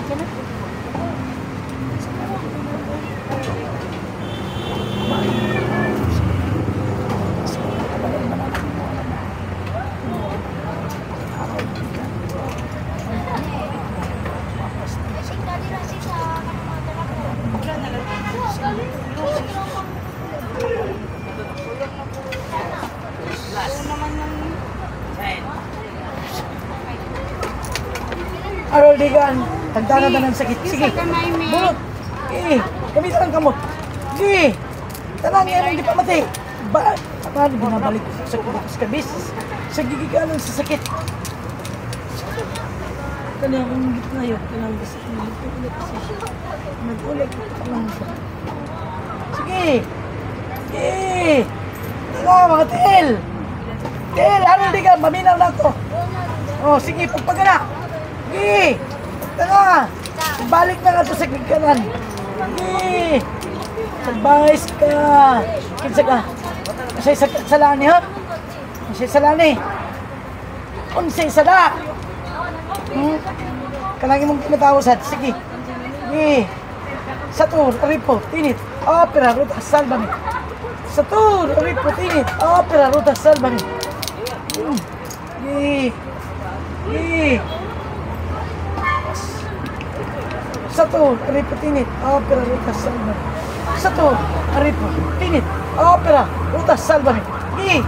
Okay na. Harold Digan, tagdana na ng sakit. Sige, bunot. Eh, gamitan ang kamot. Sige, tanan nga mong di pa mati. Ba, paano binabalik sa kubukas ka bis? Sa gigikanan sa sakit. Kani akong gitna yun, kanang gusto ko nag-ulit siya. Nag-ulit lang siya. Sige, sige. Tara mga tiil. Tiil, Harold Digan, maminaw na ako. Oh, sige, pagpagana. Sige! Tara! Balik na nga to sa kanan. Sige! Advice ka! Kinsa ka? Unsay sa salani ha? Unsay salani? Unsay sala? Hmm? Kanang imong tinatawa sad. Sige. Sige. Satur, ripo, tinit, opera, ruta, salvame. Satur, ripo, tinit, opera, ruta, salvame. Sige. Sige. Satur, ripo, tinit, opera, ruta, salvame. Satur, ripo, tinit, opera, ruta, salvame. Gi!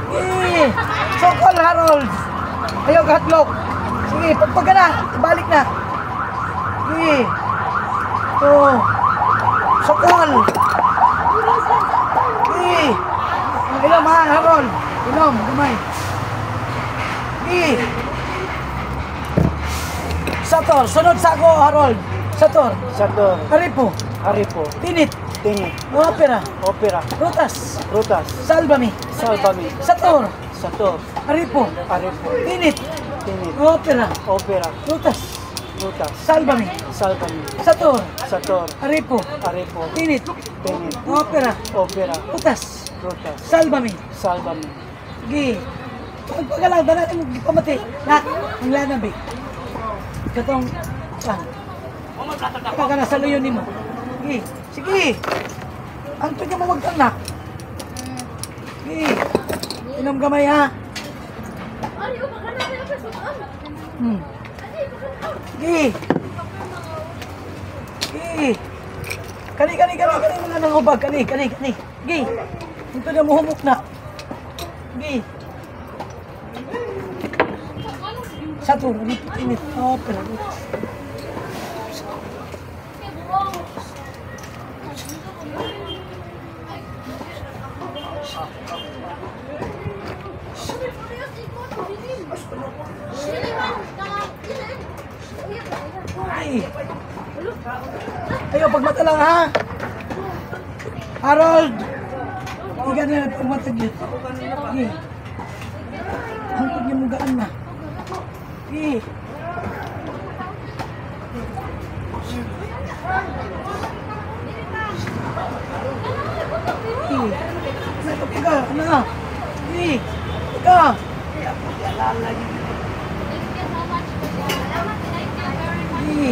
Gi! Sokol, Harold! Ayaw ka hatlok! Sige, pagpaga na! Balik na! Gi! Oh! Sokol! Gi! Inom ha, Harold! Inom, gamay! Gi! Sator, sunod sa ako, Harold. Sator. Sator. Aripo. Aripo. Tinit. Tinit. Opera. Opera. Rutas. Rutas. Salvame. Salvame. Sator. Sator. Aripo. Aripo. Tinit. Tinit. Opera. Opera. Rutas. Rutas. Salvame. Salvame. Sator. Sator. Aripo. Aripo. Tinit. Tinit. Opera. Opera. Rutas. Rutas. Salvame. Salvame. Sige. Pagpagalang, dala mo pamati. Na, ang lanabi. Katong, ah. Kapag ka nasa luyon nimo. Sige. Sige. Ang tunya mo wag kang na. Sige. Inom gamay ha. Sige. Sige. Kani, kani, kani, kani, mga nangubag. Kani, kani, kani. Sige. Ang tunya mo humok na. Sige. Satur, init. Oh, pero. Ay. Ayo, pagmata lang ha. Harold. Iga na pagmata gyud. Sige. Hangtod niya mugaan na. Sige. Sige. Nakapaga, na. Sige. Ka. Sige.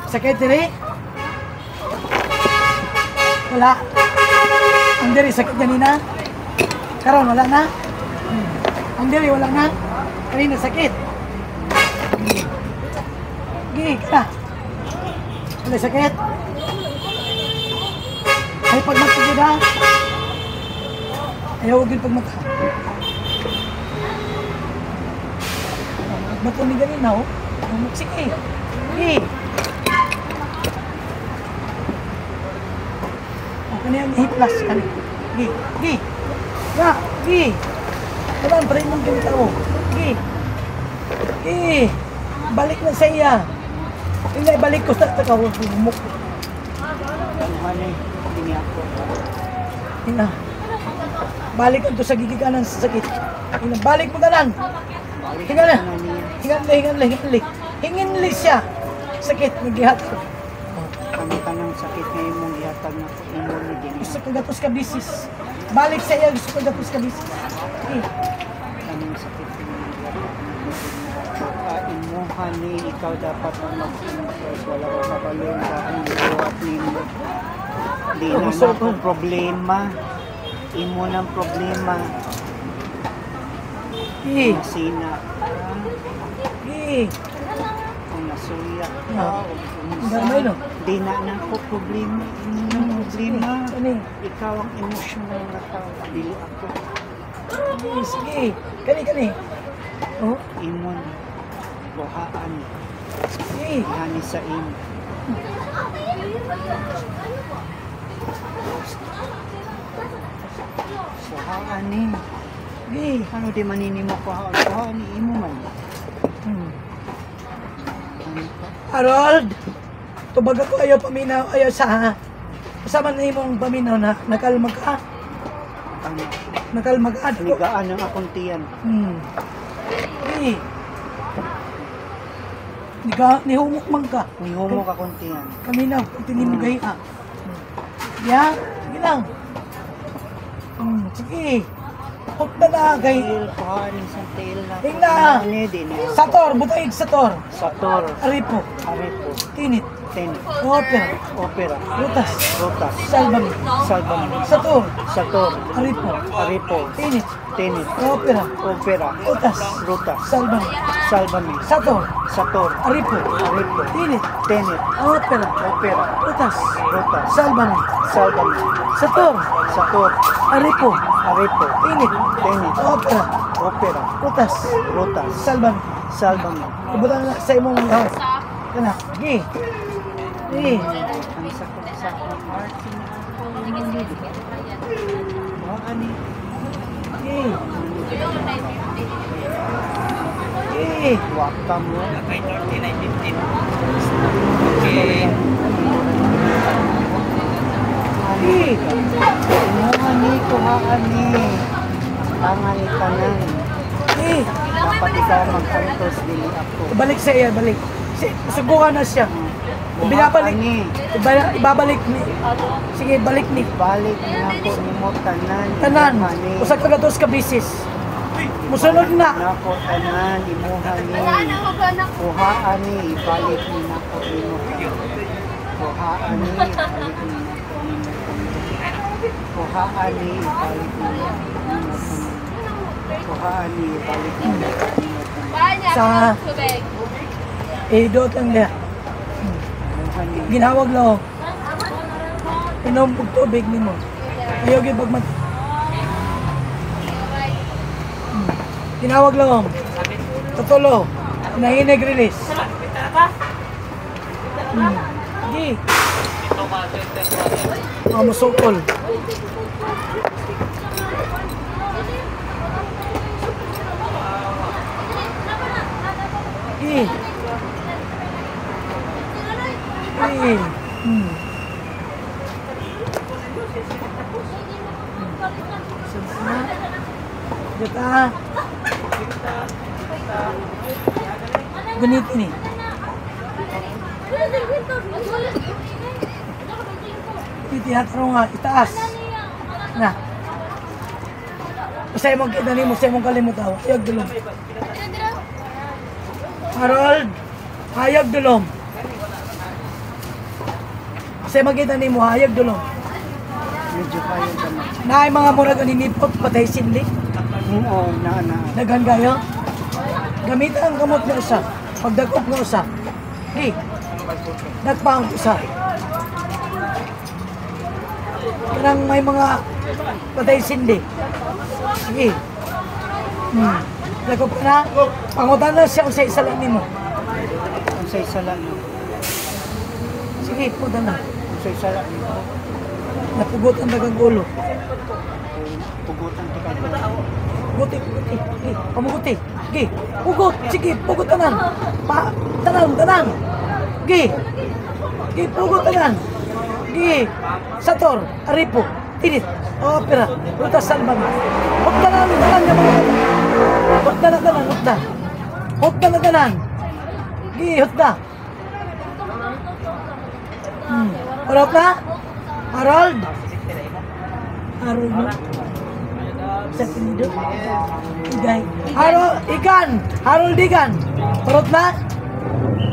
Sakit diri? Wala. Ang diri sakit ganina? Karon wala na? Ang diri wala na? Kanina sakit. Gi, ka. Wala sakit? Ay pagmata gid ha. Ayaw gid pagmata. Pagmata ni ganina oh. Sige. Gi. Kani ang hiplas kani. Gi, gi. Ya, gi. Kalan pa rin mong ginitawo. Gi. Gi. Balik na sa iya. Hindi balik ko sa takaw mo. Ano hindi ako. Ina. Balik ang to sa gigikanan sa sakit. Ina, balik mo tanan. Hingan na. Hingan le, hingan le, hingan le. Hingin Only siya. Sakit nga gihatag. Ano kanang sakit nga imong gihatag na ko imo ni din. Gusto ko gatos ka bisis. Balik sa iya, gusto ko gatos ka bisis. Sige. Kanang sakit nga imong gihatag na ko din ako. Ah, imuha ni ikaw dapat ang mag-impress. Wala ko kabalo sa akong gibuhat nimo. Di na Gusto na ko. ako problema. Imo ng problema. Sige. Nasina. Sige. Kung nasuya ka, Ah. o kung Gamay, no? di na na ako problema. Imo ng problema. Ano? Ikaw ang emotional na tao, dili ako. Sige, sige. Kani, kani. Oh, Imo na. Buhaan. sige. Hani sa imo. Buhaan ni. Sige. Ano di manini mo kuhaan? Kuhaan ni imo man. Ano ka? Harold, tubag ako ayaw paminaw, ayaw sa kasama na imong paminaw na nakalma ka, Ano? nakalma ka. Dako. Ligaan ang akong tiyan. Eh. Nika, nihumok man ka. Nihumok akong tiyan. Kaminaw, kung tingin mo gaya. Ya, sige lang. Sige. Hop na na kay Tiil, kuhaan ni sa tiil na. Tingna. Ano din? Sator, butay Sator. Sator. Aripo, Aripo. Tinit, Ten. Opera, Opera. Rutas, Rotas. Salvame, Salvame. Sator, Sator. Aripo, Aripo. Tinit, Tenit. Opera, Opera. Rutas, Rutas. Salvame, Salvame. Sator, Sator. Aripo, Aripo. Tinit, Tenit. Opera, Opera. Rutas, Rutas. Salvame, Salvame. Sator, Sator. Aripo, Aripo. Tinit, Tenit. Opera, Opera. Rutas, Rutas. Salvame. Salvame. Ibutang na sa imong gawas. Kana, sige. Sige. Ang sakit sa akong heart. Kuhaan ni. Sige. Sige. Waka mo. Sige. Imuha ni, kuhaan ni. Tanga ni tanan. Sige. Dapat ikaw mag-antos, dili ako. Balik sa iya, balik. Si, subukan na siya. Binabalik. Kuhaan ni. Ibabalik ni. Sige, balik ni. Balik na ako nimo tanan. Tanan. Imuha ni. Usa ka gatos ka bisis. Musunod na. Nako tanan, imuha ni. Kuhaan ni, ibalik ni nako nimo tanan. Kuhaan ni, ibalik ni nako nimo tanan. Kuhaan ni, ibalik ni nako nimo tanan. Kuhaan ni, ibalik ni nako nimo tanan. Sa eh, doot lang niya. Imuha ni. Ginhawag lang. Inom og tubig nimo. Ayaw gyud pagmat. Ginawag lang. Tutulo. Nahinig release. Di. Mga musukol. Di. Di. Sana. Dito. Ganito ni. Titihatro nga, itaas. Na. Usay mong kita nimo, usay mong kalimutaw. Ayag dulom. Harold, hayag dulom. Usay makita nimo, hayag dulom. Medyo kaya ka na. Naay mga murag aninipot, patay sinli. Oo, na na. Daghan kayo. Gamitan ang kamot nga usa. Pagdagop nga usa. Hey. Dagpa ang usa. Kanang may mga patay sindi. Sige. Dagop ka na. Pangutan na siya usa isa lang nimo. Unsay sala no? Sige, puta na. Unsay sala nimo? Napugot ang dagang ulo. Pugutan ti ka. Puguti, puguti. Sige, pamuguti. Sige, pugot. Sige, pugot tanan. Pa, tanan, tanan. Sige. Sige, pugot tanan. Sige. Sator, Aripo, Tinit, Opera, Ruta Salman. Huwag tanan, tanan nga mga bata. Huwag tanan, tanan, huwag na. Huwag tanan, tanan. Gihot na. Urot na? Harold? Harold no? Sa apelyido? Igay. Harold, Igan! Harold Igan! Urot na?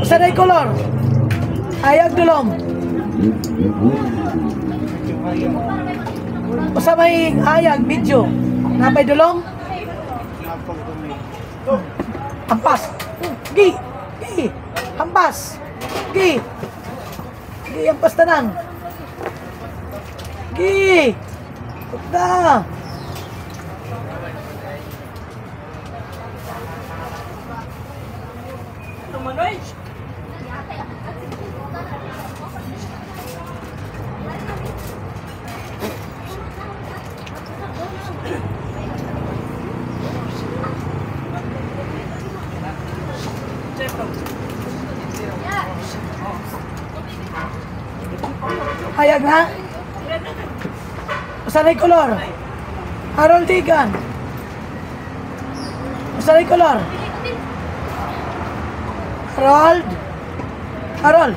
Usa na kolor? Hayag, dulom. Usa may hayag, medyo. Napay dulom? Hampas. Gi! Gi! Hampas! Gi! Gi, hampas tanan. Gi! Pukta! Hayag na? Usa na kolor? Harold Digan. Usa na kolor? Harold? Harold?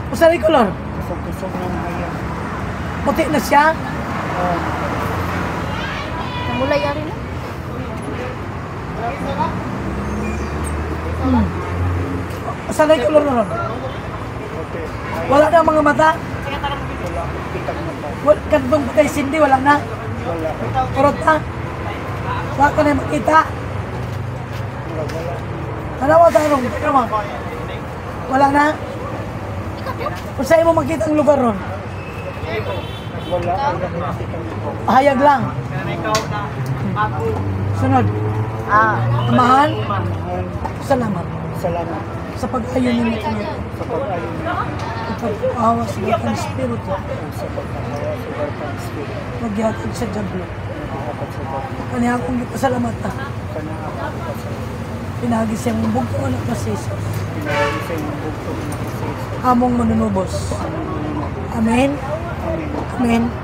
Usa na kolor? Kusog-kusog ng hayag. Puti na siya? Namulay ari na. Usa na kolor na ron? Okay. Wala na ang mga mata? Wala. Kitang mata. Wala, kantong patay sindi, wala na? Wala. Kurot na? Wala ka na makita? Wala. Wala. Tanawa tarong, tanawa. Wala na? Kung sa'yo mo makita ang lugar ron, Wala. Wala. Kitang mata. Hayag lang. Sunod. Amahan, Mahal. salamat Salamat sa pag-ayon ninyo kami. Sa pag-ayon At pag-awa sa Batang Espiritu, sa pag-ahawa sa Batang Espiritu. Maghihatag sa Diablo. Naghahatag sa Diablo. Kaniya akong gipasalamatan. Kana akong pasalamat. Pinagi siyang bugtong anak na si Jesus. Pinagi sa imong bugtong na si Jesus. Among manunubos. Amen. Amen. Amen.